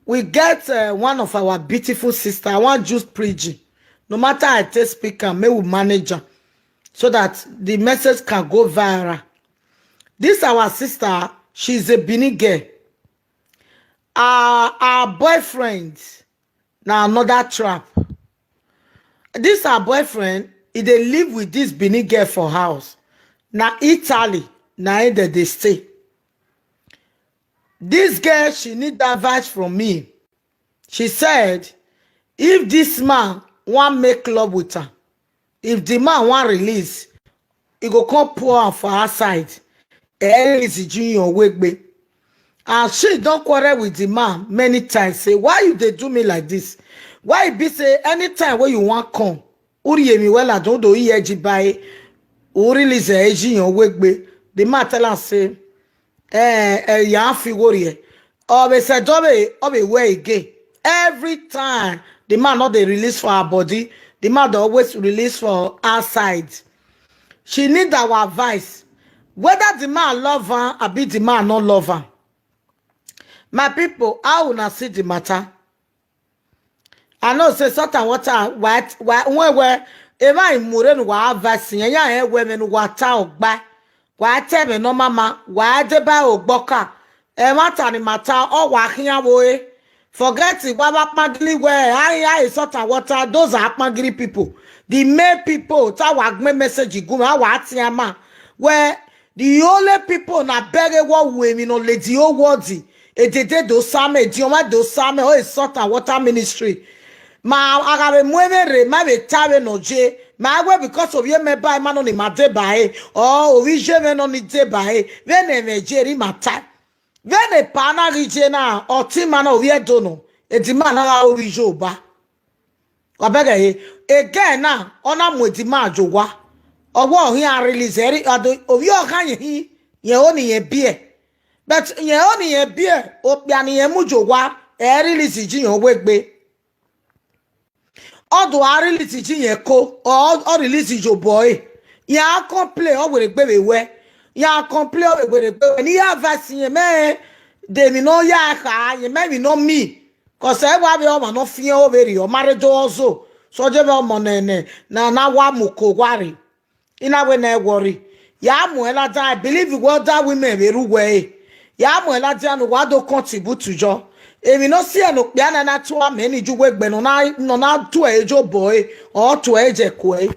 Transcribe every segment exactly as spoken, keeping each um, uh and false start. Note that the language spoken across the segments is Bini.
we get uh, one of our beautiful sister. I want use pidgin. No matter how I take speak am, may we manage am so that the message can go viral. This our sister, she's a Benin girl. Her, her boyfriend na another trap. This her boyfriend, he dey live with this Benin girl for house. Na Italy, na him dem dey stay. This girl, she need advice from me. She said, if this man wan make love with her, if the man wan release, he go come pour am for her side. Ẹ release Junior Wegbe. And she don quarrel with the man many times. Say, why you dey do me like this? Why e be say anytime wey you wan come, u rhie emwi wẹ ladian, u do ye ẹji ba ẹre, u release Junior Wegbe? The man tell am say, eh, eh, ya fi wo rhie. Ọ vbe sẹ dọ vbe, ọ vbe wẹ again. Every time the man no dey release for her body, the man dey always release for her side. She need our advice. Whether the man love her, abi the man no love her. My people, how una see the matter? I know say salt and water, wa, wa, when we, emwa imure ne uwa advice, ya ya hẹ wẹ ẹmwẹ ne uwa ta ọgba, wa ta ẹmwẹ ne ọ mama, wa deba ogbọka. Ẹmwata ni ma ta, ọ wa khian vbe ore. Forget wa vbe akpangiri wẹ, a, a, salt and water, those are akpangiri people. The main people, ta wa gbẹn message gu mwẹ, a wa tian ma. Wẹ, the only people na bẹghe wọ ru emwi ne ọ lady o word, edede do sa mẹ, ediọnmwa do sa mẹ, ọ e salt and water ministry. Ma a gha vbe mu ẹmwẹ rre, ma vbe ta vbene ọ ye, ma wẹ because of ye mẹ ba ima nọ ni ma deba ẹre, or ovbi iye mwẹ nọ ni deba ẹre, vbene ẹmwẹ ye rre ima ta. Vbene epa na ghi ye na, ọtẹn ima na ovbi Ẹdo nọ, edima na gha ru ovbi iye oba. Wa bẹghe ẹre, egẹ na, ọ na mu edima ye owa. Ọ wẹ ọ khian release ẹre, ovbi ọghan yẹn hin, yẹn ho ne irẹn biẹ. But yẹn ho ne irẹn biẹ, okpia ne irẹn mu ye owa, ẹ release Junior Wegbe. Ọ do a release Junior ko, ọ, ọ release ye obọ ẹre. Iran complain, ọ werriegbe vbe wẹ. Iran complain, ọ vbe werriegbe wẹ. Ne I ya advice irẹn, mẹ de emwi ne ọ ya kha, irẹn mẹ emwi ne ọ miẹn. Cause ẹ wa vbe ọmwa ne ọ fian ọvberriọ, ọ ma rre do ọzo. Sọje vbe ọmọ nẹ, nẹ, na, na wa mu ko owa rre. I na wẹ ne ẹ worry. Ya muẹn ladian, I believe wẹ other women vbe rre uwẹ ẹre. Ya muẹn ladian ne uwa do contribute yọ. Emwi ne ọ si ẹre ne okpia na na tua mẹ ni ye uwu egbe ne ọ na, ne ọ na tuẹ ye obọ ẹre, ọ tuẹ ye ẹkuẹ.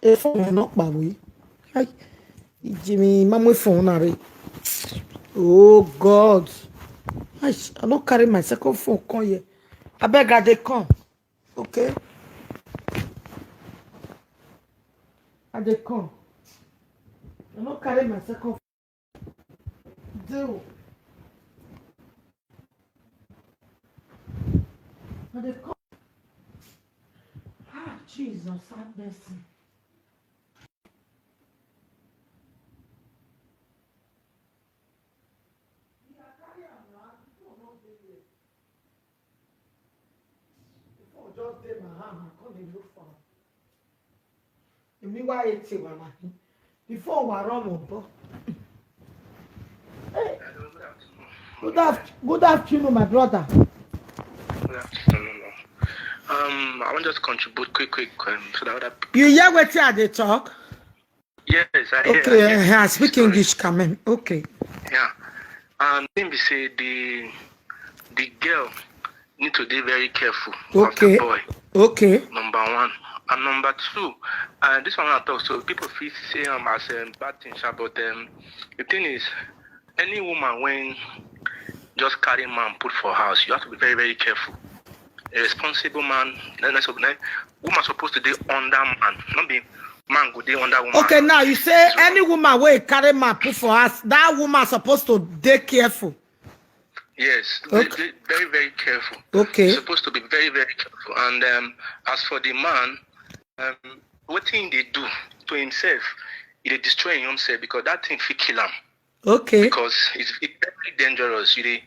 Efọn mwẹ nọkpa vbe. Ai, Jimmy, ma mu efọn na rre. Oh God. Ai, I no carry my second phone come here. Abeg, I dey come. Okay. I dey come. I no carry my second phone. Do. I dey come. Ah, Jesus, have mercy. Before just dey my hand, I come dey look for am. Èmi wá eighty wà láàrin. Before wà rán wọn bọ́. Hey. Good, af- good afternoon, my brother. Good afternoon, ma. Um, I want just contribute quick, quick, um, so that other people. You hear wetin I dey talk? Yes, I hear. Okay, I hear. Uh, speak English, come in. Okay. Yeah. And thing be say the the girl need to be very careful of the boy. Okay. Number one. And number two, uh, this one I talk so people feel say um, as a bad thing, sha, but um, the thing is, any woman when just carry man put for house, you have to be very, very careful. A responsible man, na, na, na, woman supposed to be under man, not be man go dey under woman. Okay, now you say any woman wey carry man put for house, that woman supposed to dey careful. Yes, okay. They, they very, very careful. Okay. Supposed to be very, very careful. And um, as for the man, um, what thing they do to himself, he dey destroy himself because that thing fit kill am. Okay. Because it's, it's very dangerous. You dey,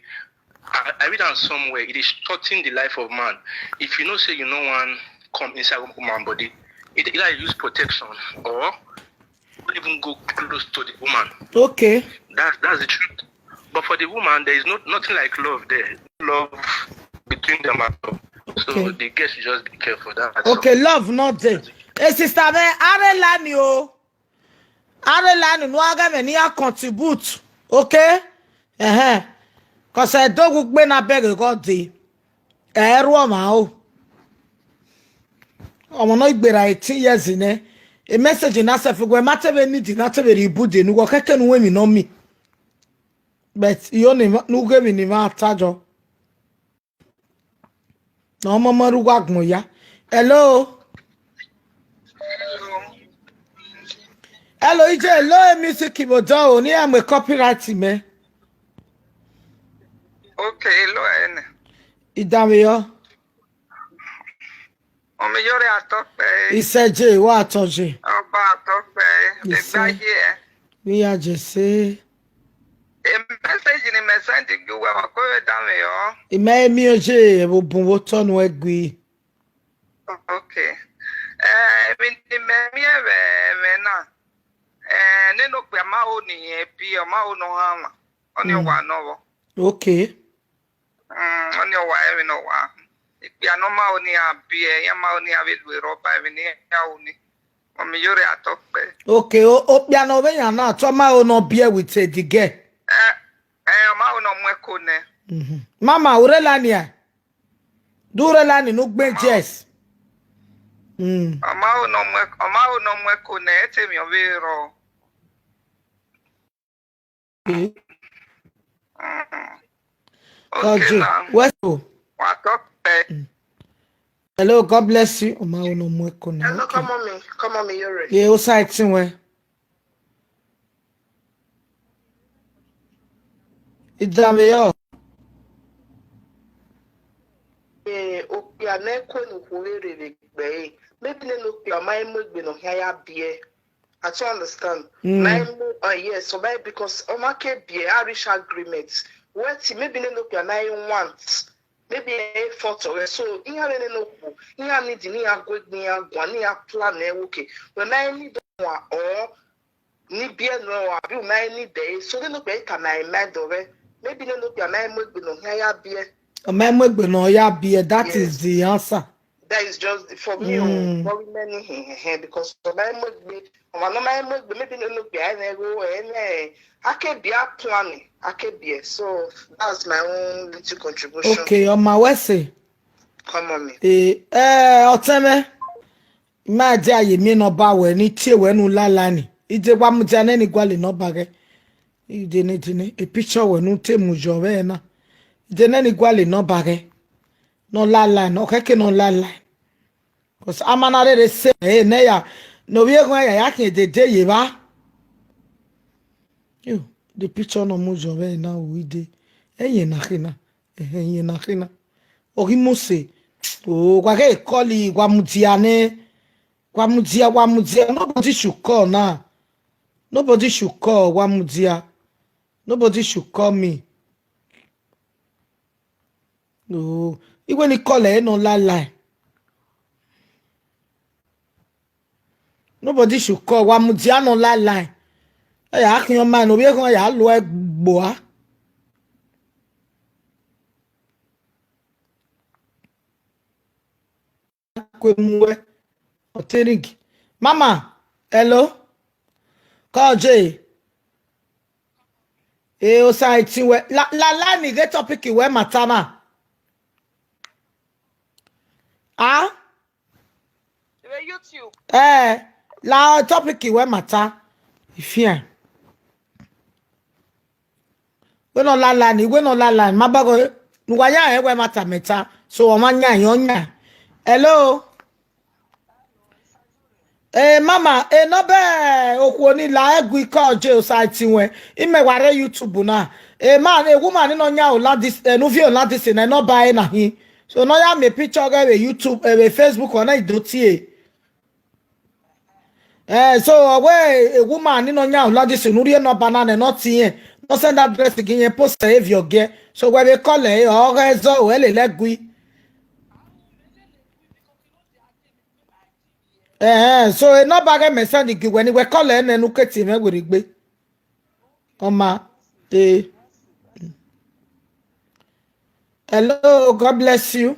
I, I read am somewhere. It is shorten the life of man. If you know say you no wan come inside woman body, it either you use protection or don't even go close to the woman. Okay. That that's the truth. But for the woman, there is no, nothing like love there. Love between them at all. So okay, the girl should just be careful. That's all. Okay, love not there. Hey, sister, man, Arelani o. Arelani, no agha me ni a contribute. Okay? Uh-huh. Cause I don't go na beg God day. Ẹ ru ọmwa o. Ọmwa nọ i gberra eighteen years nẹ. E message na sẹf wẹ ma te vbe need na te vbe rhie ibude ne uwẹ, ọ khẹke ne uwẹ emwi nọ miẹn. But iyo ne u ghe emwi ne ima ta jọ. Ne ọ mọmọ rre uwu agbọn ya. Hello? Hello, ije, hello, e music vbe odọ o, ne iran mu copyright mẹ. Okay, hello, ene. I danmwehọ. Ọmọ Iyore Atọkpẹ. Isẹ je, wa atọ je. Ọba Atọkpẹ, Isẹ. Egbaye. Vbe I ya je sẹ. E message ne imẹ send gi uwẹ, wa ko vbe danmwehọ. I ma he miẹn oje, ẹvbo bun vbe otọ nuẹn gui. Okay. Eh, emwi ne imẹ miẹn vbe ẹmwẹ na, eh, nene okpia ma ho ne irẹn biẹ, ọ ma ho ne ọ hanmwa. Ọnii Mm. ọwa nọ vbọ. Okay. Mm, ọnii ọwa, emwi ne ọ wa. Ikpia ne ọ ma ho ne iran biẹ, iran ma ho ne iran vbe lu erha ọba, emwi ne iran ho ni. Ọmọ Iyore Atọkpẹ. Okay, o- okpia ne ọ vbe yan na, te ọ ma ho ne ọ biẹ with the girl. Eh, eh, ọ ma ho ne ọ mu ẹko nẹ. Mhm. Mama, u rre la nian? Do u rre la ni ne u gbe Jess? Mm. Ọ ma ho ne ọ mu ẹk- ọ ma ho ne ọ mu ẹko nẹ, ẹ te emwi ọ vbe rrọọ. Okay. Mm. Okay, Ọjọ, now. West o. Wa tọ pẹ. Mm. Hello, God bless you. Ọma wo ne ọ mu ẹko na. Hello, okay. Come on me, come on me, you're ready. Ye, o sa ẹtin wẹ. Idame yọ. Eh, okpia ne ẹko ne okhuo vbe rere gbe ẹre. Maybe nene okpia ọ ma mu egbe ne ọ khian ya biẹ. I don't understand. Mm. Na i mu, uh, yes, so maybe because ọ ma ke biẹ, a reach agreement. Wẹ ti maybe nene okpia na i want. Maybe e fọtọ rẹ. So, iran rere nene okhuo, iran need ne iran gu egbe iran guan, ne iran plan ẹre, okay. Wẹ ma i need one or ni biẹ nọ, abi u ma i need ẹre. So, nene okpia i ta na i ma dọ rẹ. Maybe nene okpia ma i mu egbe ne ọ khian ya biẹ. Ọ ma i mu egbe ne ọ ya biẹ, that is the answer. That is just for me, oh, mm, worry many, eh, eh, because for my mugbe, ọmọ nọ ma i mu egbe, maybe nene okpia, ene ro, ene, I can be a planning, I can be a. So that's my own little contribution. Okay, ọma wẹ sẹ. Come on, me. Eh, eh, ọtẹn mwẹ, I ma dia ye miẹn nọmba wẹ ne I tie wẹ ne u lala ni. I de wa mudia nene gualọ nọmba ghẹ. I de ne, de ne, e picture wẹ ne u te mu yọ vbe na. I de nene gualọ nọmba ghẹ. Ne ọ lala, ne ọ khẹke ne ọ lala. 'Cause a ma na rherhe sẹ ẹre nẹ ya, ne ovbi eghan ya, ya khian dede ye evba. Yo, the picture ne ọ mu yọ vbe na, u i de. Ẹyẹn na khe na, ẹhẹn, ẹyẹn na khe na. Ọ ghi mu sẹ, o, wa ghe call, wa mudia nẹ. Wa mudia, wa mudia. Nobody should call now. Nobody should call, wa mudia. Nobody should call me. No, iwe ni call ẹre ne ọ lala. Nobody should call, wa mudia ne ọ lala. Ẹ ya khian ọma ne ovbi eghan ya lo ẹgboa. Kue mu wẹ. Ọ te ring. Mama, hello? Call Jay. E osa ẹtin wẹ. La, la, la ni ghe topic wẹ ma ta na. Ah? Vbe YouTube. Eh, la topic wẹ ma ta. Ifian. Wẹ ne ọ lala ni, wẹ ne ọ lala ni, ma ba gọ, ne uwa ya rẹn wẹ ma ta mẹ ta, so ọ ma yan yan, ọ yan. Hello? Eh, mama, eh, nọmba okhuo ni la ẹgu ikọ je osa ẹtin wẹ, imẹ wa rre YouTube na. Eh, ma, eh, woman ni nọ yan Olandis, eh, ne u viọ Olandis na, nọmba ẹre na hin. So, ne ọ ya miẹn picture ọghe vbe YouTube, eh, vbe Facebook, ọ na i do tie. Eh, so, ọ wẹ, eh, woman ni nọ yan Olandis ne u rhie nọmba na nẹ, ne ọ tie irẹn, ne ọ send address gi irẹn, post ẹre viọ giẹ. So, wẹ vbe call ẹre, ọ ghe zọ, ọ lele ẹgu. Eh, so, e nọmba ghẹ mẹ send gi wẹ ni, wẹ call ẹre nẹ ne u ke tie mwẹ werriegbe. Ọma, eh. Hello, God bless you.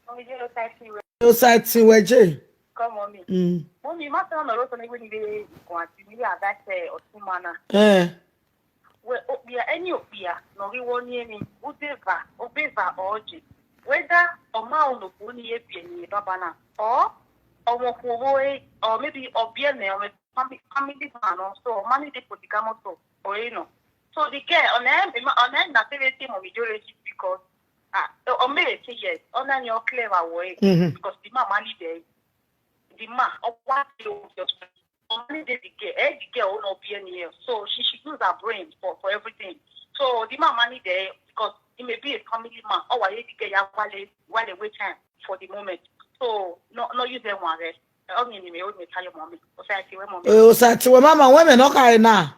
Mommy, you know, thank you. You say thing we je. Come on, me. Mm. Mommy, my son, no, so we need to go and see me. I got, uh, or two man. Eh. Well, okpia, any okpia, no, we want any, whatever, obeva or je. Whether or ma ono kuni ye bi any baba na, or or one khuo, or maybe or bi any, or family, family man, or so, money dey for the gamoto, or you know. So the girl, on him, on him, na tell him, Mommy, you ready because, ah, or me say yes, on him, you're clever way, Mm-hmm. because the man money there, the man, or what you just, money dey the girl, eh, the girl will not be any else. So she should use her brain for, for everything. So the man money there, because he may be a family man, or why the girl, ya wale, wale wait time for the moment. So no, no use that one, eh? Ọ ni eni mẹ, ọ ni mẹ ka yọ mọ mi. Ọ sa ti wẹ mọ mi. Eh, ọ sa ti wẹ mama, wẹ mẹ nọ khare na.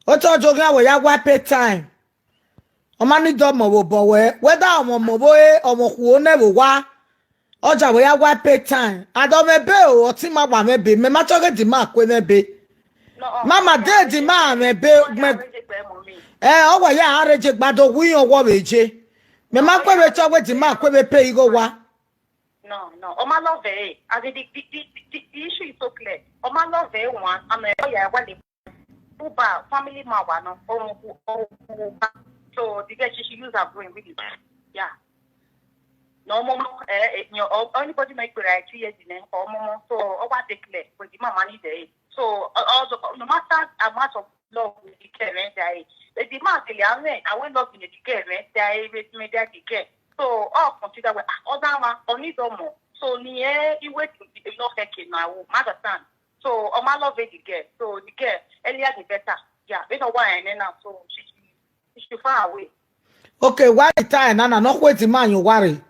Ọ tọ jogin awẹ ya wa pay time. Ọ ma ni dọ mọ vbe obọ wẹ, whether ọmọ mọ vbe ọmọ khuo nẹ vbe owa. Ọ ja wẹ ya wa pay time. Adọ mwẹ be o, ọtẹn ma wa mwẹ be, mẹ ma tọ ghe di ma kue mwẹ be. No, ọ, Mama ọ, de di ma mwẹ be, ọ, mẹ, arrange pẹ mọ mi. Eh, ọ wa ya arrange gba do wi yan wọ vbe je. Mẹ ma kue vbe tọ wẹ di ma kue vbe pay igho wa. No, no. Ọ ma love ẹ. As in, the, the, the, the, the issue is so clear. Ọ ma love ẹ one, and, uh, ọ ya wa le buba family man wa nọ. Ọ wu, ọ wu ba. So the girl, she should use her brain really. Yeah. No, mama, eh, eh, you know, or anybody might be right two years in, or mama. So, ọ wa dey clear, but the mama need it. So, uh, also, no matter amount of love we the girl, eh, that, eh, the man tell you, I will love you, the girl, eh, that, eh, with me, that the girl. So, all consider, well, ah, other man, only the more. So, ni, eh, he wait to be, eh, not hecking now, understand? So, ọ ma love the girl. So, the girl, earlier the better. Yeah, we don't want her now, so she, she, she should far away. Okay, why the time, Nana, not wait the man you worry.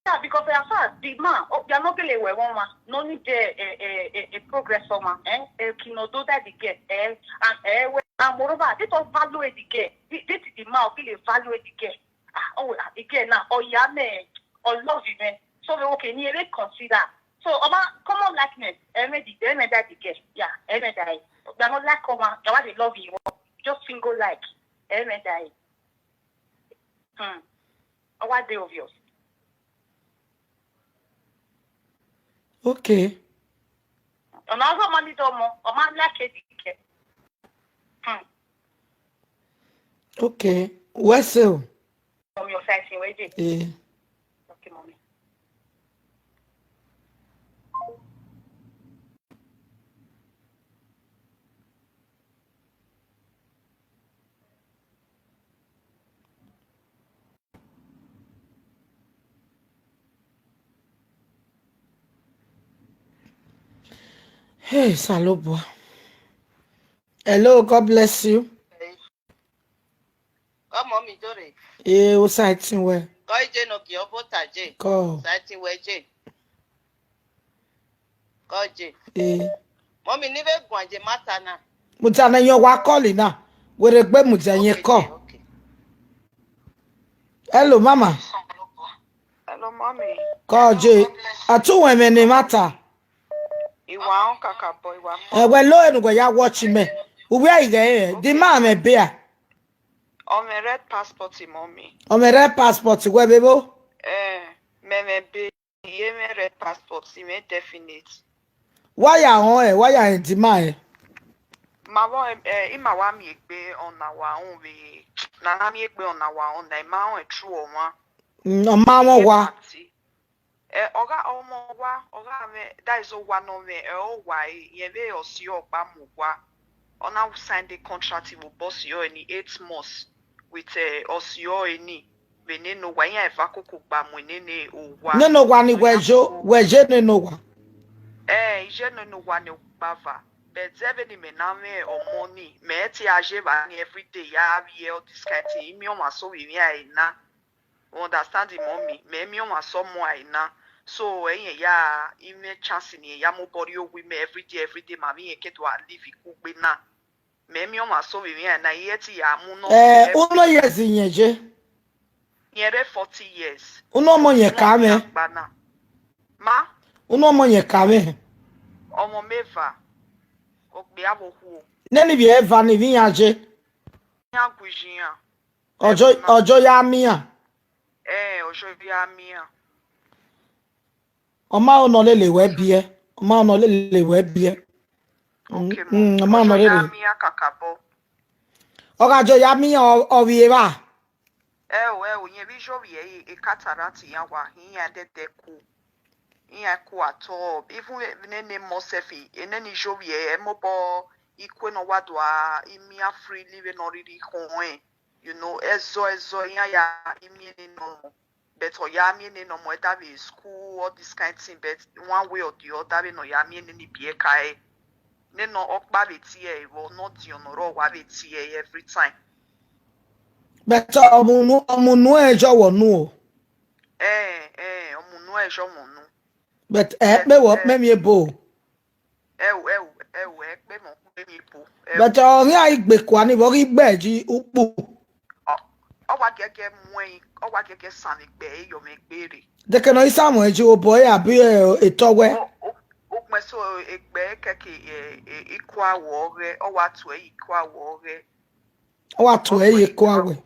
Yeah, because as far as the man, oh, they are not gonna wear one man. No need the, eh, eh, eh, eh, progress for man, eh? Eh, kino do that the girl, eh? And, eh, we, and moreover, they don't value the girl. They, they the man, they value the girl. Ah, oh, ah, the girl now, oh, yeah, man, oh, love you, man. So, we okay, ni ere consider. So, ọba common likeness, eh, me the, eh, me that the girl. Yeah, eh, me that. They are not like common, they want the love you want. Just single like, eh, me that. Hmm. Ọ wa dey obvious. Okay. Ọna ọzọ ma ni dọmọ, ọ ma like edike. Hmm. Okay. Wẹ sẹ o. Mommy, your side thing, where dey? Eh. Okay, mommy. Hey, Salobua. Hello, God bless you. Kọ mọ mi dore. Ee, o sa ẹtin wẹ. Kọ ije nọ gie ọbọ ta je. Kọ. Sa ẹtin wẹ je. Kọ je. Ee. Mọmi ni vbe guan je ma ta na. Mudia ne yẹn wa call na. Were gbe mudia yẹn call. Okay, okay. Hello, mama. Hello, mommy. Kọ je. Atu wẹ mẹ ne ma ta. Iwa on kakabọ, iwa. Ẹ wẹ lo enu wẹ ya watch mẹ. Uwe a ighe ẹ, di ma mẹ bia. Ọ mwẹ red passport, mommy. Ọ mwẹ red passport, wẹ vbe vbo? Eh, mẹ mwẹ be, iye mwẹ red passport, imẹ definite. Wa ya họn ẹ, wa ya họn di ma ẹ. Ma vọ, eh, ima wa miẹn egbe ọna wa họn vbe, na na miẹn egbe ọna wa họn na, ima họn true ọmwa. Mm, ọ ma mwẹ owa. Iye party. Eh, ọ gha, ọmọ owa, ọ gha mwẹ, that is owa ne ọ mwẹ, eh, owa, eh, irẹn vbe ọsiọ ọkpa mu owa. Ọ na sign the contract vbe obọ ọsiọ ni eight months with, eh, ọsiọ ni, vbe nene owa, iran eva koko gba mu nene owa. Nene owa ni wẹ yo, wẹ ye nene owa. Eh, iye nene owa ni ọkpa va. But ẹvbo ni mẹ na mwẹ ọmọ ni, mẹ te a ye evba ni everyday, ya vbe all this kind thing, imiọnmwẹ so vbe emwi a na. You understand, mommy? Mẹ miẹn ọmwa sọmọ a na. So, ẹyẹn ya, imẹ chance ni ya mobọ rrie owa mẹ everyday, everyday, ma vbe irẹn ke do a live ikugbe na. Mẹ miẹn ọmwa so vbe irẹn na, iye ẹtin ya mu nọ. Eh, uno years yẹn je? Irẹn rre forty years. Uno ọmọ yẹn ka mwẹ? Gba na. Ma? Uno ọmọ yẹn ka mwẹ? Ọmọ mẹ eva. Okpia vbe okhuo. Nene ivbi eva ni vbe iran je? Iran gu iye iran. Ọjọ, ọjọ ya miẹn. ọjọ ya mian. Ọ ma ho ne ọ lele wẹ biẹ. Ọ ma ho ne ọ lele wẹ biẹ. Mm, okay, mm, ọ ma ho ne ọ lele. Ọjọ ya mian kakabọ. Ọ gha jọ ya mian, ọ, ọ vbe evba. Ẹo, ẹo, yẹn vbe iyovbi ẹre, e cataract iran wa, iran dẹdẹ ku. Iran ku at all. Even nene mọ sẹfi, enene iyovbi ẹre, mobọ ikue ne ọ wa do a imian freely vbene ọ rhirhi khọn ẹn. You know, ẹzọ, ẹzọ, iran ya imian nene ọmọ. But ọ ya miẹn nene ọmọ ẹdẹ vbe school, all this kind thing, but one way or the other, vbene ọ ya miẹn nene ibiẹka ẹre. Nene ọkpa vbe tie ẹre vbọ, ne ọ diọn ne ọ rre, ọ wa vbe tie ẹre every time. But ọmunu, ọmunu ẹre jọ wọ nu o. Eh, eh, ọmunu ẹre jọ wọ nu. But ẹ kpe wọ kpe emwi ebo. Ẹo, ẹo, ẹo, ẹ kpe mọ kpe emwi ebo. But ọ ghi a igbe kua ni vbe ọ ghi gbe ẹji ukpu. Ọ, ọ wa giẹgiẹ mu ẹn, ọ wa giẹgiẹ sẹ vbe egbe ẹre yọ mwẹ egbe rre. Deke ne ọ i sa mu ẹji obọ ẹre abi, eh, etọ wẹ. Ọ, ọ, ugbẹn so egbe ẹre kẹke, eh, eh, ikua wọ ọghẹ, ọ wa tuẹ ye ikua wọ ọghẹ. Ọ wa tuẹ ye ikua wẹ.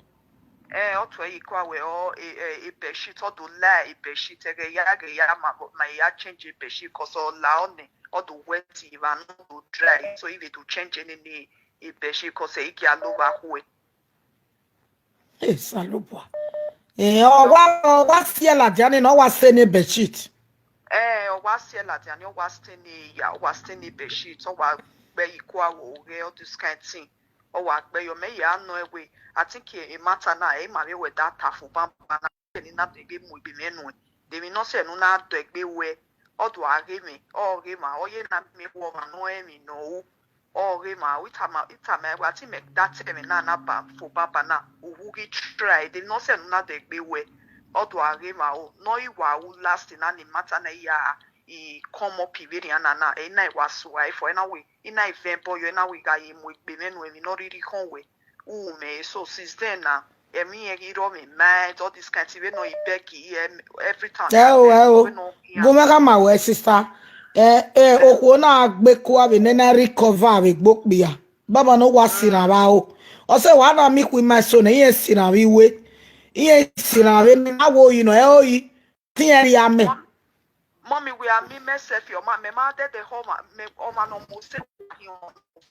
Eh, ọ tuẹ ye ikua wẹ, ọ, e, e, e bedsheet, ọ do la e bedsheet, ẹghẹ ya, ẹghẹ ya ma, ma ya change e bedsheet, 'cause ọ la ọnẹ, ọ do wet evba ne ọ do dry, so I vbe do change nene e bedsheet, 'cause ẹ i gia lo vbe akhuẹ. Osanobua. Eh, ọ wa, ọ wa siẹ ladian ni, ọ wa sẹ ne bedsheet. Eh, ọ wa siẹ ladian ni, ọ wa sẹ ne ya, ọ wa sẹ ne bedsheet, ọ wa gbe ye ikua wẹ ọghẹ, all this kind thing. Ọ wa gbe yọ, mẹ ya nọ ẹwe, I think e matter na, ẹ i ma vbe wẹ da ta fo banbanna, ni na degbe mu egbe mwẹ nuẹn. De emwi ne ọ sẹ ne u na do egbe wẹ, ọ do a ghe mwẹ, ọ ghe ma, ọ ye na miẹn wẹ ọmwa ne ọ rẹn emwi ne ọ ru, ọ ghe ma, I tama, I tama ẹwe, I think mẹ da ta ẹmwẹ na na ba fo banbanna, uwu ghi try, de emwi ne ọ sẹ ne u na do egbe wẹ, ọ do a ghe ma o, ne ọ i wa ru last na ni matter na ya, I come up vberrian na na, ẹ i na wa sua ẹfọ, ẹ na wẹ, I na vẹ ẹbọ yọ, ẹ na wẹ I gha ye mu egbe mwẹ nuẹn emwi ne ọ rhirhi khọn wẹ. U mẹ, so since then na, ẹmwẹ irẹn ghi rrọọ mwẹ mind, all this kind thing, vbene ọ i beg i, em, every time. Ẹo, ẹo. Gu mwẹ khama wẹ, sister. Ẹ, ẹ, okhuo na gbe kua vbe nene recover vbe egbe okpia. Baba ne ọ wa siran vbe aro. Ọ sẹ wa na miẹn ikhuo ima eso nẹ, irẹn siran vbe iwe. Irẹn siran vbe ne a wo yi nọ, ẹ o yi. Te irẹn rhie amẹ. Mummy, we are me, myself, your mom, mẹ ma dẹdẹ họ ọmwa, mẹ, ọmwa ne ọ mu ose wa hin,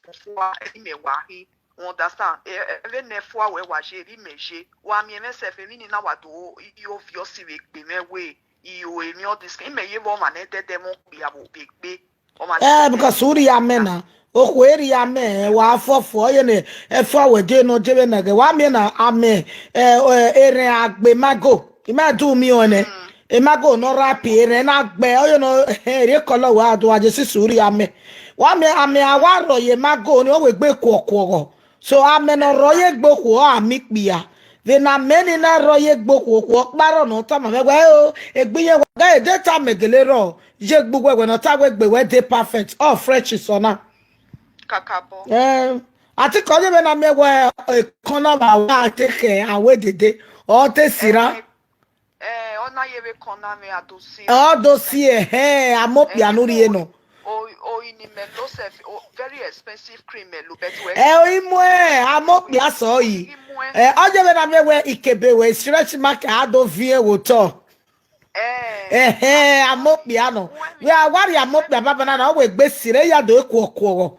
ọfua, ẹre mẹ wa hin, you understand? Ẹ, ẹ, vbene ẹfua wẹ wa ye, ẹre mẹ ye. Wa miẹn mwẹ sẹf, emwi ni na wa do, I, I obvious vbe egbe mwẹ wẹ, I o emwi all this, imẹ ye vbe ọmwa ne dẹdẹ mwẹ okpia vbe egbe. Ọmwa ne Eh, dẹdẹ because u rhie amẹ na. Okhuo rhie amẹ, wa fọfọ, ọ ye ne ẹfua wẹ je nọ je vbe nẹghẹ. Wa miẹn na amẹ, eh, eh, erhẹn a gbe Mago. I ma do miẹn ọnẹ. Mago nọ rap, erhẹn na gbe, ọ ye nọ, eh, rhie kọlọ wa do, wa je sisi u rhie amẹ. Wa miẹn amẹ a wa rrọọ ye Mago ni, ọ wẹ egbe kuọ kuọghọ. So amẹ ne ọ rrọọ ye egbe okhuo, a miẹn ikpia. Vbene amẹ ni na rrọọ ye egbe okhuo, okhuo ọkpa rrọọ ne ọ tama mwẹ wẹ, o, egbe iyẹn wa ga, e de ta mẹ gele rrọọ ye egbe uwẹ, wẹ ne ọ ta wẹ egbe wẹ de perfect, ọ fresh sọ na. Kakabọ. Eh, a ti kọ ye vbene a miẹn wẹ ekọn na vbe a wa te khẹ, a wẹ dede, ọ te sira. Eh, ọ na ye vbe ekọn na mwẹ a do si. Ọ do si, ẹhẹn, amokpia ne u rhie nọ. O, o, ini mẹ lo sef, o, very expensive cream mẹ lo, but we. Ẹ, o, i mu ẹ, amokpia sọ yi. I mu ẹ. Ẹ, ọ ye vbene a miẹn wẹ ikebe wẹ stretch mark a do viẹ vbe otọ. Eh. Ẹhẹn, amokpia nọ. Wẹ a wa rhie amokpia baba na, na ọ wẹ egbe sira, ya do kuọ kuọghọ.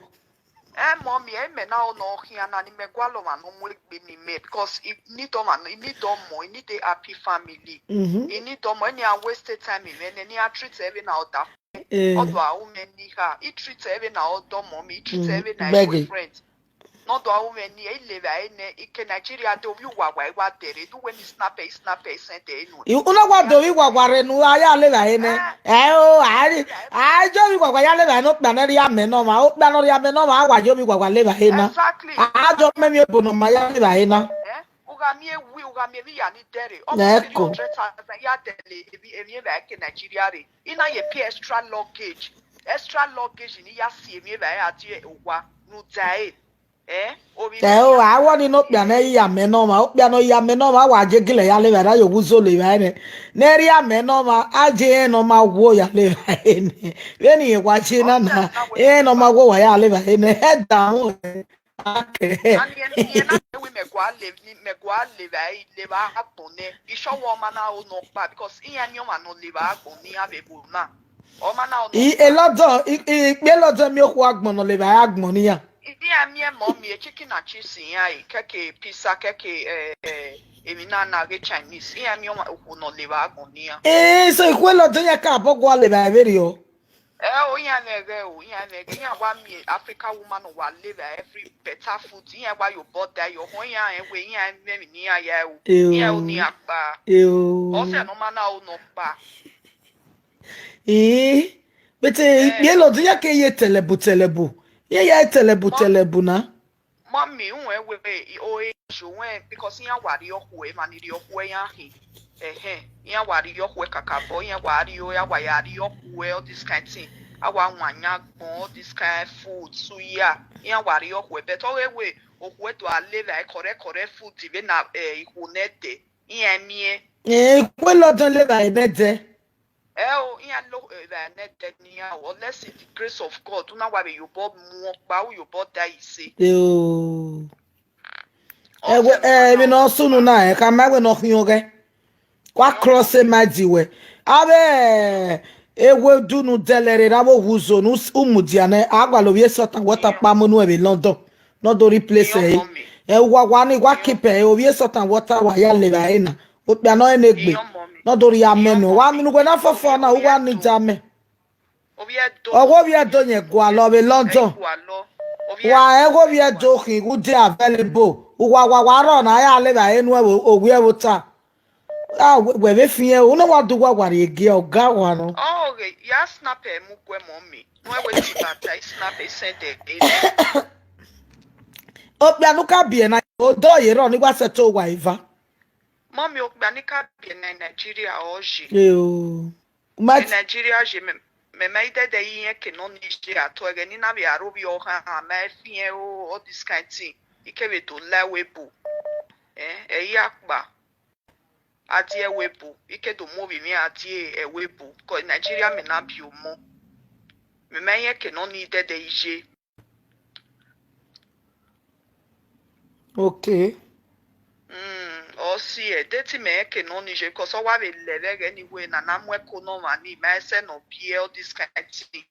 Eh, mommy, eh, mẹ na ọ nọ khian na ni mẹ gualọ ọmwa ne ọ mu egbe ni mẹ, because I need ọmwa, I need ọmọ, I need a happy family. Mhm. I need ọmọ, ẹni a waste time mwẹ, ẹni a treat ẹvbo na ọda. Eh. Ọdọ a ru mwẹ ni kha, I treat ẹvbo na ọdọ ọmọ mi, I treat ẹvbo na boyfriend. Ne ọdọ a ru mwẹ ni, I levba ẹre nẹ, I ke Nigeria de, ovbi uwawa I wa dẹ rre, do wẹ ni snap ẹ, I snap ẹ, I send ẹ nu. I, u na wa do ovbi uwawa rre nu, a ya levba ẹre nẹ. Eh. Ẹ o, a ri, a jẹ ovbi uwawa ya levba ẹre ne okpia ne rhie amẹ ne ọmwa, okpia ne rhie amẹ ne ọmwa, a wa jẹ ovbi uwawa levba ẹre na. Exactly. A jọ mẹ emwi ebo ne ọ ma ya levba ẹre na. Eh? U gha miẹn wi, u gha miẹn emwi ya ni dẹ rre. Ọ three hundred thousand ya dẹ le emwi, emwi evba ke Nigeria rre. I na ye pay extra luggage. Extra luggage ni ya si emwi evba a die owa, ne u da ẹre. Eh, ovbi Ẹ o, a wọ ni ne okpia ne ya amẹ ne ọmwa, okpia ne ya amẹ ne ọmwa, a wa je gele ya levba ẹre, a ye owu zolo evba ẹre nẹ. Ne rhie amẹ ne ọmwa, a je rẹn ne ọ ma wo ya levba ẹre nẹ. Vbene irẹn wa je na na, rẹn ne ọ ma wo wa ya levba ẹre nẹ. Ẹ da mu. Ake. Ani ẹni ẹna wẹ mẹ gua le, mẹ gua le vbe, le vbe agbọn nẹ. Isọwọ ọma na ro nọkpa, because iran miẹn ọmwa ne ọ le vbe agbọn ne iran vbe ẹvbo na. Ọma na ro I, nọkpa. Elọdọ, I, I, ikpia Elọdọ miẹn okhuo agbọn ne ọ le vbe agbọn ne iran. Iran miẹn mummy, chicken and chips iran, kẹkẹ pizza, kẹkẹ, eh, eh, emwi na na ghe Chinese. Iran miẹn ọmwa okhuo ne ọ le vbe agbọn ne iran. Eh, so ikhuo Elọdọ iran ka bọ gua le vbe vberriọ. Ẹ o, iran mwẹ ẹghẹ o, iran mwẹ ẹghẹ, iran wa miẹn African woman ne ọ wa le vbe every better food, iran wa ye obọ da ye ọhọn, iran rẹn wẹ iran mwẹ emwi ne iran ya o, iran o ni Eo, akpa, eo. Ọsẹ ne ọ ma na o nọkpa. Ii, but eh, ikpia Elọdọ iran ke ye tẹlẹbu tẹlẹbu, iran ya tẹlẹbu tẹlẹbu na. Mummy, uwẹ wẹ, o e yo wẹ, because iran wa rhie ọkhuẹ, emwa ni rhie ọkhuẹ iran khin. Ẹhẹn, iran wa rhie ọkhuẹ kakabọ, iran wa rhie, a wa ya rhie ọkhuẹ, all this kind thing. A wa wan yan agbọn, all this kind food, suya, iran wa rhie ọkhuẹ, but ọ ghe wẹ okhuẹ do a le vbe correct correct food vbe na, eh, ikhuo nẹdẹ, iran miẹn. Eh, ikhuo Elọdọ le vbe nẹdẹ. Ẹ o, iran lo, eh, vbe nẹdẹ ne iran o, unless the grace of God, u na wa vbe ye obọ mu ọkpa, u ye obọ da ise. Eo. Ẹwẹ, eh, emwi ne ọ sunu na, ẹ khama ẹwẹ ne ọ khian ọghẹ. Wa cross mind wẹ. Avbe ewedu ne u dẹlẹ rre, avbe ohuzo ne u s-, u mudia nẹ, a gualọ ovbi Salt and Water kpa mu unu ẹvbo London. Ne ọ do replace ẹre. Ẹ, uwa wa ni, wa keep ẹre, ovbi Salt and Water wa ya le vbe ẹre na. Okpia nọ ẹre ne egbe. Ne ọ do rhie amẹ nọ. Wa mi ne uwẹ na fọfọ na, uwa ni da amẹ. Ọghe ovbi Ẹdo yẹn gualọ vbe London. Wa ẹghẹ ovbi Ẹdo khin, u de available. Uwa wa wa rrọọ na, a ya le vbe ẹre unu ẹvbo, ovbi ẹvbo ta. A wẹ, wẹ vbe fiẹn, unu wa do uwa wa rhie gie ọga wa nọ. Ọ ghe, ya snap ẹ mu guẹ mummy. Wẹ wẹ ti bata, I snap ẹ send ẹ. Okpia ne u ka biẹ na, odọ ye rrọọ ne wa sẹtin owa eva. Mummy, okpia ne I ka biẹ na Nigeria ọ ye. Eo. Ma Nigeria ye, mẹ, mẹ ma i dẹdẹ ye irẹn eke nọ ni ye atọ ẹghẹ ne I na vbe aro vbe ọhan, ma fiẹn o, all this kind thing. I ke vbe do la ẹvbo ebo. Eh, ẹ i akpa. A die ẹvbo ebo, I ke do mu ovbi mwẹ a die ẹvbo ebo. Cause Nigeria mẹ na biẹ ọmọ. Mẹ ma i irẹn eke nọ ni dẹdẹ ye. Okay. Mm, ọ si ẹ, de te imẹ ke nọ ni ye, because ọ wa vbe lẹ vbe ẹghẹ ni wẹ na na mu ẹko ne ọmwa ni, ma ẹsẹ ne ọ biẹ, all this kind thing.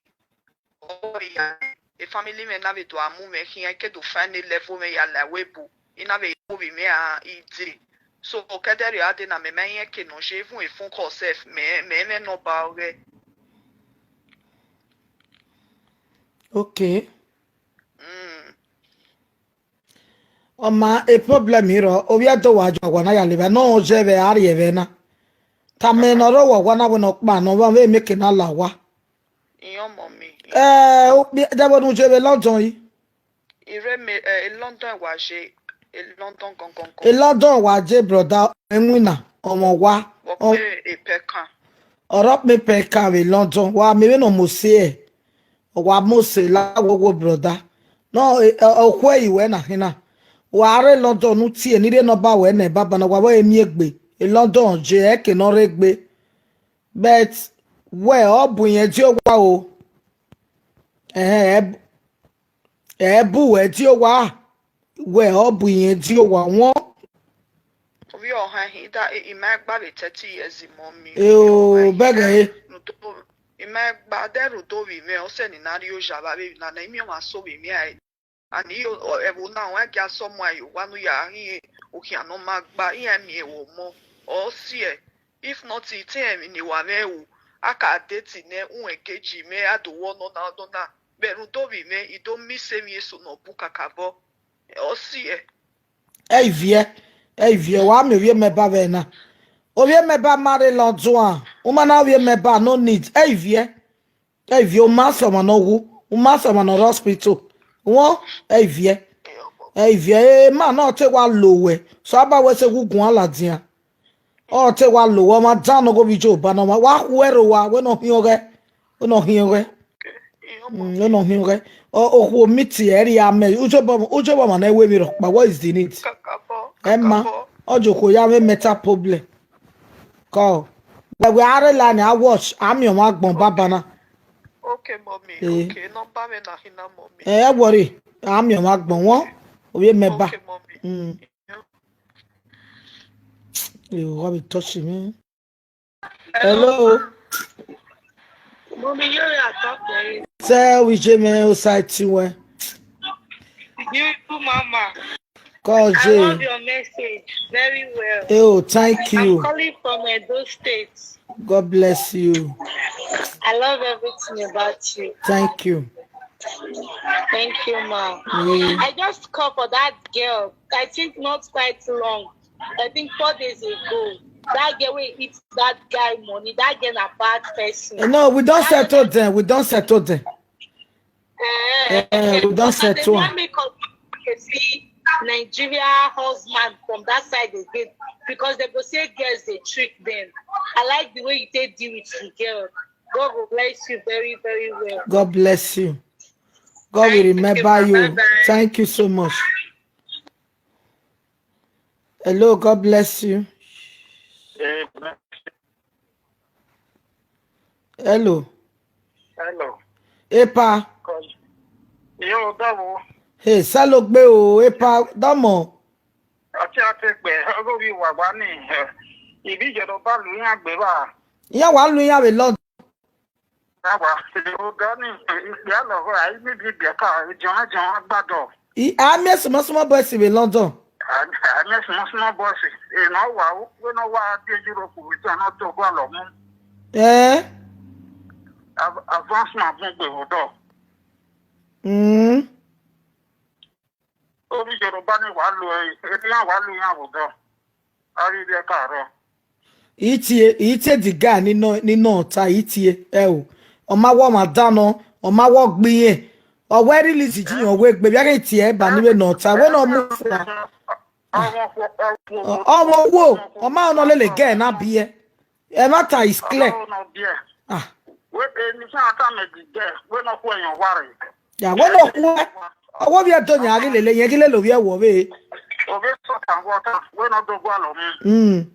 Ọ ya, e family mwẹ na vbe do a mu mwẹ khian, I ke do find a level mwẹ ya la ẹvbo ebo, I na vbe mu ovbi mwẹ a ide. So, kẹdẹ rriọ a de na, mẹ ma i irẹn eke nọ ye, even a phone call sef, mẹ, mẹ mwẹ nọmba ọghẹ. Okay. Mm. Ọ ma e problem rrọọ, ovbi Ẹdo wa jọ wa na ya levba, ne ọ jẹ vbe a rrie vbe na. Tama ne ọ rre owa na wẹ ne ọ kpa ne ọ vbe make na la owa. Iyan ọmọ mi. Eh, okpia, de vbọ ne u je vbe London yi? I rre me, eh, London wa je, London gangan. London wa je, brother, ẹwinna, ọmwa wa. Wọ kpe epẹ kan. Ọre ọ kpe epẹ kan vbe London, wa miẹn vbene ọ mose ẹre. Ọ wa mose la wowo, brother. No, eh, eh, okhuo yi wẹ na khin na. Wa rre London ne u tie, ne I rhie nọmba wẹ nẹ, baba na, wa vbe miẹn egbe. London je, ẹke ne ọ rre egbe. But wẹ ọ bu irẹn die owa o. Ẹhẹn, ẹ bu, ẹ bu wẹ die owa. Wẹ ọ bu irẹn die owa wọn. Ovbi ọhan hin da, e, I ma gba vbe thirty years, mọ mi. E o, bẹgẹ e. Rudo, I ma gba, de rhunmwuda ovbi mwẹ, ọ sẹ ne I na rrie oya vbe avbe emwi na, na I miẹn ọmwa sẹ ovbi mwẹ rae. And I, o, ẹvbo na, ọ gia sẹ ọmọ ẹre owa ne u ya rhie okhian ne ọ ma gba, iran miẹn ẹvbo ọmọ, ọ siẹ. If not, te emwi ne wa mwẹ ru, a ka date nẹ, u engage mwẹ, a do wẹ ọnọna, ọnọna. Vbe rhunmwuda ovbi mwẹ, I do miss emwi eso ne ọ bu kakabọ. Ọ siẹ. Ẹ i viẹ, ẹ i viẹ, wa miẹn ovbi mwẹ ba vbe na. Ovbi mwẹ ba ma rre London, u ma na ovbi mwẹ ba, no need. Ẹ i viẹ. Ẹ i viẹ, u ma sẹ ọmwa ne ọ wu, u ma sẹ ọmwa ne ọ rre hospital. Wọn, ẹ i viẹ. Ẹ i viẹ, e ma na ọ te wa lo wẹ. So aba wẹ sẹ gu guan ladian. Ọ te wa lo wẹ, ọmwa dan ne ọ ghe ovbi Joe ba ne ọmwa. Wa khu ẹre owa, wẹ ne ọ hiọn ọghẹ. Wẹ ne ọ hiọn ọghẹ. Mm, wẹ ne ọ hiọn ọghẹ. Ọ, okhuo meet ẹ rhie amẹ. Ujọbọ, ujọbọ ọmwa ne ẹ wẹ emwi rhọkpa. What is the need? Kakabọ, ẹ ma, kakabọ. Ọ je okhuo ya mwẹ mental problem. Kọ. Wẹ, wẹ a rre la ni a watch, a miẹn ọmwa agbọn baba na. Okay, mommy. Eh. Okay, nọmba mwẹ na khin na, mommy. Eh, ẹ worry. A miẹn ọmwa agbọn wọn, ovbi mẹ ba. Okay, mommy. Mm. Yo, what be touching me? Hello. Mommy, you are talking. Tell we Jimmy outside to where. Beautiful mama. Call I Jay. Love your message very well. Oh, thank you. I'm calling from Edo State. God bless you. I love everything about you. Thank you. Thank you, ma. Mm. I just called for that girl. I think not quite long. I think four days ago. That girl will eat that guy money. That girl a bad person. Eh, no, we don't settle them. We don't settle them. Eh, eh, we don't settle am. Make us see Nigeria husband from that side again because they go say girls they trick them. I like the way you take deal with the girl. God will bless you very, very well. God bless you. God will remember you. Thank you so much. Hello, God bless you. Hello. Hello. Epa. Yo, dabo. Hey, salogbe o, epa, damo. Ati ate gbe, ogo bi wa wa ni, eh, ibi jẹ do ba lu iran gbe ba. Iran wa lu iran vbe London. Baba, o ga ni, ikpia lọghọ, a i ni bi biẹ ka, ediọn ediọn agbadọ. I, a miẹn small small boys vbe London. A, a miẹn small small boys, e nọ wa, wẹ nọ wa die Europe with an auto go alọ mu. Eh? Av-, advance ma bun gbe vbe odọ. Mm. Ovbi Yoruba ni wa lo ẹre, erriọ iran wa lo iran vbe odọ. A ghi rhie ka rrọọ. Itie, itie the guy ni nọ, ni nọ ta itie, ẹ o. Ọ ma wọ ọmwa dan nọ, ọ ma wọ gbe irẹn. Ọ wẹ release ji yan wẹ gbe, vbe a ghi tie ẹba ni vbe nọ ta, wẹ nọ mu fua. Ọmọ wo, ọ ma nọ lele guy na biẹ. Ẹmwata is clear. Ọmọ nọ biẹ. Ah. Wẹ, eni sa ta mẹ the guy, wẹ nọ khu ẹyọn wa rre. Ya, wẹ nọ khu ẹ. Ọ wẹ ovbi Ẹdo yan ghi lele, yẹn ghi lele ovbi ẹvbo vbe. Ovbi Sọkan wọta, wẹ nọ do gualọ mu. Mm.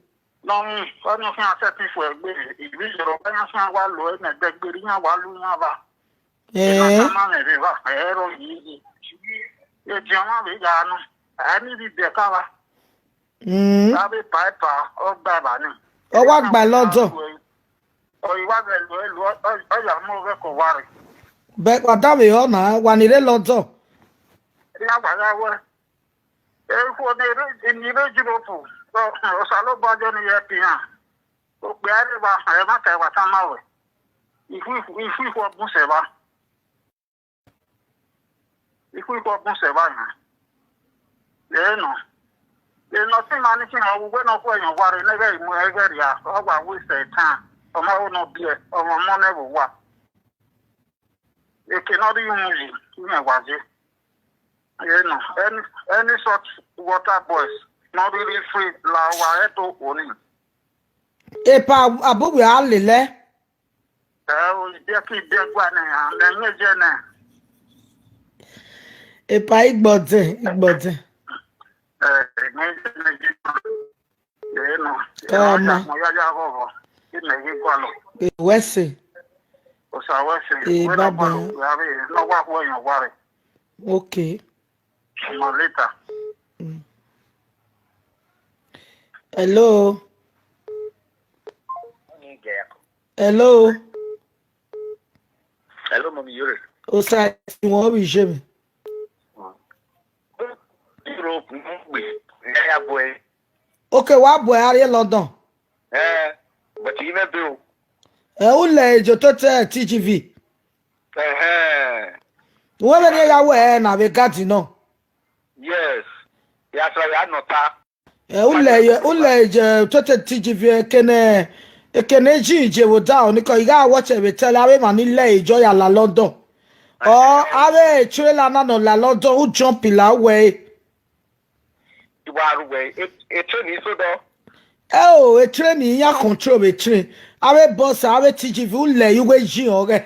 Nọ mu, ọ ni ọ khian sẹtin fue egbe, ibi Yoruba iran khian wa lo ẹmwẹ ẹgbẹgberi iran wa lu iran va. Eh. Iran ta ma mwẹ vbe evba, ẹ rọ yi yi. Ediọn mwa vbe ya nọ, ẹ ni rhie ibiẹka va. Mm. A vbe pa ẹpa, ọ gba ẹba ni. Ọ wa gba London. Ọ i wa ghẹ lu ẹ lu, ọ, ọ ya mu ọghẹ ke owa rre. Bẹ wa da vbe họ na, wa ni rre London. Iran wa gha wẹ, ikhuo ni rre, ni rre Europe, ọ, Osanobua jọ ni ye ẹtin iran. Okpia rre evba, ẹmwata ẹwa tama wẹ. Ikhu, ikhu, ikhu ọ bun sẹ evba. Ikhuikhu ọ bun sẹ evba yan. Ẹ nọ. Enọ sẹ ima ni khian, ọ vbe uwẹ ne ọ khu ẹyọn wa rre, ne ẹghẹ i mu ẹghẹ rria, ọ wa waste time. Ọ ma ho ne ọ biẹ, ọmọ ọmọ nẹ vbe owa. Eke ne ọ rhie uhunmwu yi, irẹn wa ye. Ẹ nọ. Any, any salt water boys, ne ọ rhirhi free, la uwa ẹdẹ okhuo ni. Epa, abọ uwẹ a lele. Ẹ o, ibiẹka ibiẹgua ne iran, ne ẹmwẹ ye nẹ. Epa igbọdẹn, igbọdẹn. Ẹ, ẹmwẹ ye nẹ ye. Ẹ nọ. Kama. Ẹ nọ, ya mo ya ya ghọghọ. Imẹ ghi gualọ. Wẹ sẹ. Osa wẹ sẹ. Ẹ, wẹ nọ baba. Gualọ, wẹ avbe, nọ wa hu ẹyọn wa rre. Okay. Ọmọ later. Mm. Hello. Hello. Hello, Mami Yore. Osa ti wọn obi je mi. Europe, mo gbe, ne ya bu ẹ. Okay, wa bu ẹ a rrie London. Eh, but you never do. Ẹ, u lẹ ejo to te T G V. Ẹhẹn. Wẹ vbe ne ya wẹ ẹ na vbe garden nọ. Yes. Ya sọ ya nọ ta. Ẹ, u lẹ ye, u lẹ ye, to te T G V ekene, ekene ji je vbe odaro ni kọ, I gha watch vbe tele avbe emwa ni lẹ ejo ya la London. Ọ, avbe trailer na nọ la London, u jump la wẹ. I wa ru wẹ, e, e train iso dọ. Ẹ o, e train iran control vbe train. Avbe bus, avbe T G V, u lẹ ye uwe yi ọghẹ.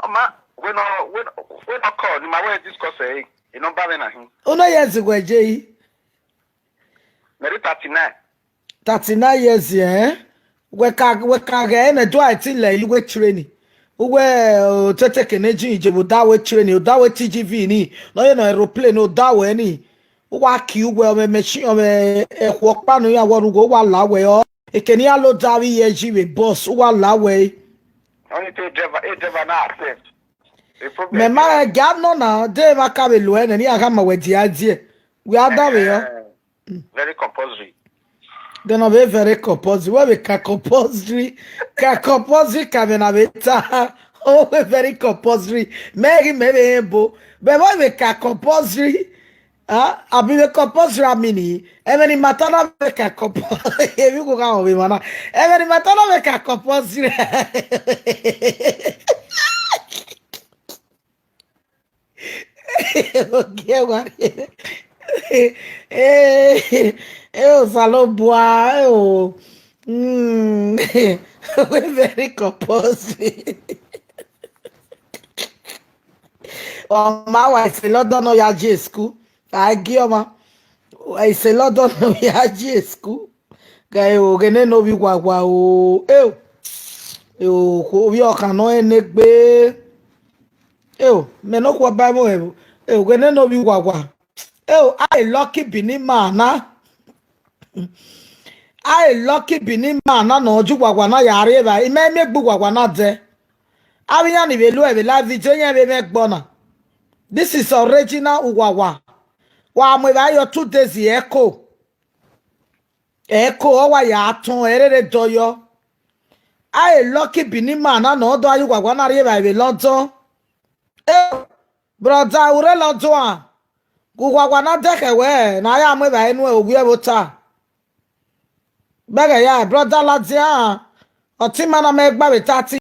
Ọ ma, wẹ nọ, wẹ nọ, wẹ nọ call, ne ima wẹ discuss ẹ, e number mwẹ na hin. Unu ye zigho je yi? Mẹ re thirty-nine. Thirty-nine years, eh? Wẹ ka, wẹ ka ghẹ ne do a ti lẹ ye uwe train. Uwẹ, otete kene jin je vbe odaro train, odaro T G V ni, ne ọ ye nọ aeroplane, odaro ẹre ni. Uwa ki uwẹ, ọmwẹ machine, ọmwẹ ẹkhuọ ọkpa ne iran wọ rughe, uwa la wẹ ọ. Ekene iran load avbe iye yi vbe bus, uwa la wẹ ẹre. Only say driver, a driver na accept. The problem Mẹ ma is, rẹn gia nọ na, de emwa ka vbe lo ẹnẹ, ne iran gha ma wẹ dia die. Wẹ a da vbe yọ. Eh, very compulsory. Then ọ vbe very compulsory. Wẹ vbe ka compulsory, ka compulsory ka vbe na vbe ta. Ọ vbe very compulsory. Mẹ ghi mẹ vbe rẹn bo. Vbe vbe ka compulsory. Ah, abi vbe compulsory ami ni. Ẹmwẹ ne ima ta na vbe ka compulsory. Emwi gha vbe emwa na. Ẹmwẹ ne ima ta na vbe ka compulsory. Ogie wa. Eh, eh, Osanobua, eh, o. Mm, very compulsory. Ọ ma wa ise London nọ ya je school. A gie ọmwa. Ise London nọ ya je school. Ghẹ o, ghene ne ovbi wawa o. Eo. Eo, ovbi ọkhan nọ rẹn ne egbe. Eo, mẹ ne okhuo ba ẹvbo ẹvbo. Eo, ghene ne ovbi wawa. Eo, a e lucky bi ne ima na. A e lucky bi ne ima na ne ọ ju wawa na ya rri evbare. Imẹ miẹn egbe wawa na dẹ. Avbe iran ni vbe lu ẹvbe live video yẹn vbe mwẹ ẹgbọ na. This is original uwawa. Wa mu evbare yọ two days ẹko. Ẹko ọ wa ya tọn ẹrere dọyọ. A e lucky bi ne ima na ne ọ do a ye uwawa na rri evbare vbe London. Eh, brother, u rre London a? Gu uwawa na dẹkhẹ wẹ, ne a ya mu evbare nuẹn, ovbi ẹvbo ta. Bẹghe ya, brother ladian, ọtẹn ima na mẹ gba vbe thirty